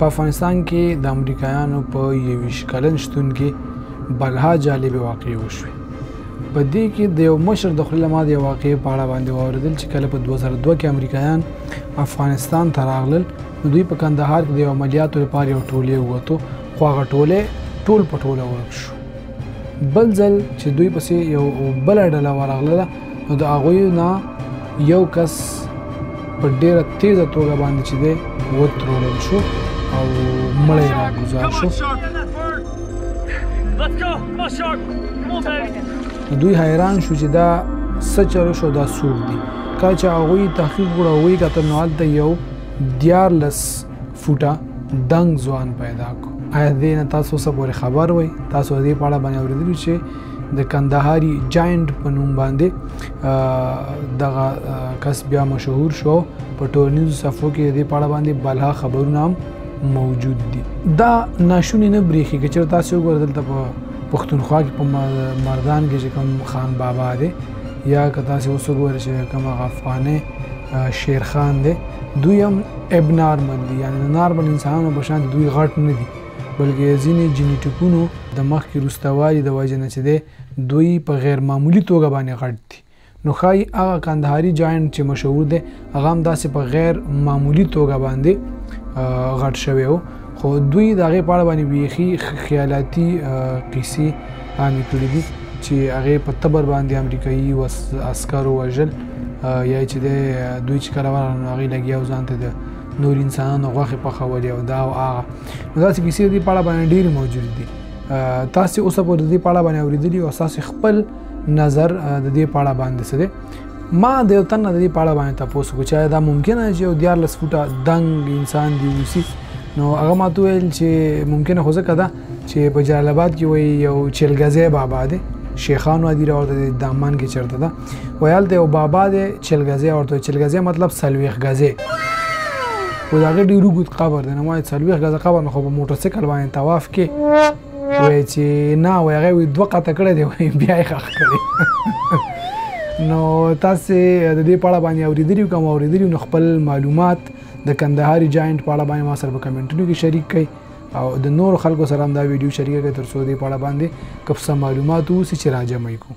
په افغانستان کې د امریکایانو په 21 کلن شتون کې بلها جالبې واقعې وشوې. په دې کې د یو مشر د خولې له ما د یو واقعې په اړه باندې واورېدل چې کله په 2002 کې امریکایان افغانستان ته راغلل، نو دوی په کندهار کې د یو عملیاتو لپاره یو ټولی ووتو، خو هغه ټولی ټول په ټوله ورک شو. بل ځل چې دوی پسې یو بله ډله ورغلله، نو د هغوی نه یو کس په ډېره تیزه توګه باندې چې دی وترول شو او مړی راګوزار شو. دوی حیران شو چې دا څه چل شو، دا څوک دي. کله چې هغوی تحقیق وکړ، هغوی کتل نو هلته یو 13 فوټه دنګ ځوان پیدا کړو. آیا دې نه تاسو څه پورې خبر وئ؟ تاسو د دې په اړه باندې اورېدلي چې د کندهاري جاینټ په نوم باندې دغه کس بیا مشهور شو. په ټولنیزو صفحو کې د دې په اړه باندې بلها خبرونه هم موجود دي. دا ناشونې نه برېښي که چېرې تاسو وګورئ دلته په پښتونخوا کې په مردان کې چې کوم خان بابا دی، یا که تاسو اوس وګورئ چې کوم هغه افغاني شیرخان دی، دوی هم ابنارمل دي، یعنې د نارمل انسانانو په شان دوی غټ نه دي، بلکې ځینې جینیټیکونو د مخکې وروستهوالي د وجې نه چې دی دوی په غیر معمولي توګه باندې غټ دي. نو ښایي هغه کندهاري جاینټ چې مشهور دی هغه هم داسې په غیر معمولي توګه باندې غټ شوی و، خو دوی د هغې په اړه باندې بیخي خیالاتي قیصې عامې کړي دي چې هغې په تبر باندې امریکایي عسکر ووژل، یا چې دی دوی چې کله ورغلل نو هغې لګیا و ځان ته د نور انسانانو غوښې پخولې او دا او هغه. نو داسې کیسې د دې په اړه باندې ډېرې موجود دي. تاسې اوسه پورې د دې په اړه باندې اورېدلي او ستاسې خپل نظر د دې په اړه باندې څه دی؟ ما د یو تن نه د دې په اړه باندې تپوس وکړو چې آیا دا ممکنه ده چې یو 13 فوټه دنګ انسان دې اوسي؟ نو هغه ما ته وویل چې ممکنه خو ځکه ده چې په جلال آباد کې وایي یو چلګزی بابا دی، شیخان وادي راورته دی، دامان کې چېرته ده، وایي هلته یو بابا دی چلګزی ورته وایي. چلګزی مطلب 40 ګزی، خو د هغې ډېر اوږد قبر دی. نو وایي 40 ګزه قبر نو خو په موټرسایکل باندې طواف کې وایي چې نه، وایي هغه وایي 2 قطع کړی دی، وایي بیا یې ښخ کړی. نو تاسې د دې په اړه باندې اورېدلي که مو اورېدلي نو خپل معلومات د کندهاري جاینټ په اړه باندې ما سره په کمنټونو کې شریک کړئ او د نورو خلکو سره هم دا ویډیو شریکه کړئ تر څو دې په اړه باندې که څه معلومات اوسي چې راجمع یې کړو.